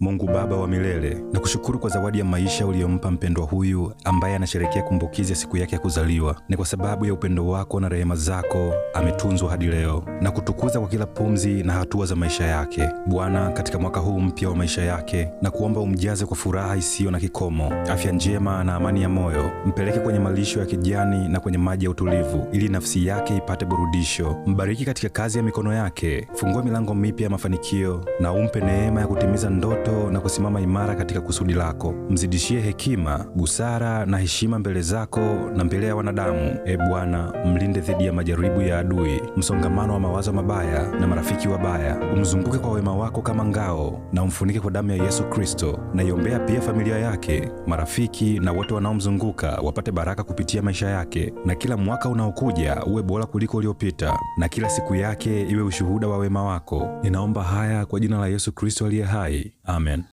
Mungu Baba wa milele, nakushukuru kwa zawadi ya maisha uliyompa mpendwa huyu ambaye anasherehekea kumbukizi ya siku yake ya kuzaliwa. Ni kwa sababu ya upendo wako na rehema zako ametunzwa hadi leo, na kutukuza kwa kila pumzi na hatua za maisha yake. Bwana, katika mwaka huu mpya wa maisha yake, na kuomba umjaze kwa furaha isiyo na kikomo, afya njema na amani ya moyo. Mpeleke kwenye malisho ya kijani na kwenye maji ya utulivu, ili nafsi yake ipate burudisho. Mbariki katika kazi ya mikono yake, fungua milango mipya ya mafanikio na umpe neema ya kutimiza ndoto na kusimama imara katika kusudi lako. Mzidishie hekima, busara na heshima mbele zako na mbele ya wanadamu. E Bwana, mlinde dhidi ya majaribu ya adui, msongamano wa mawazo mabaya na marafiki wabaya. Umzunguke kwa wema wako kama ngao na umfunike kwa damu ya Yesu Kristo. Naiombea pia familia yake, marafiki na wote wanaomzunguka wapate baraka kupitia maisha yake, na kila mwaka unaokuja uwe bora kuliko uliopita, na kila siku yake iwe ushuhuda wa wema wako. Ninaomba haya kwa jina la Yesu Kristo aliye hai. Amen.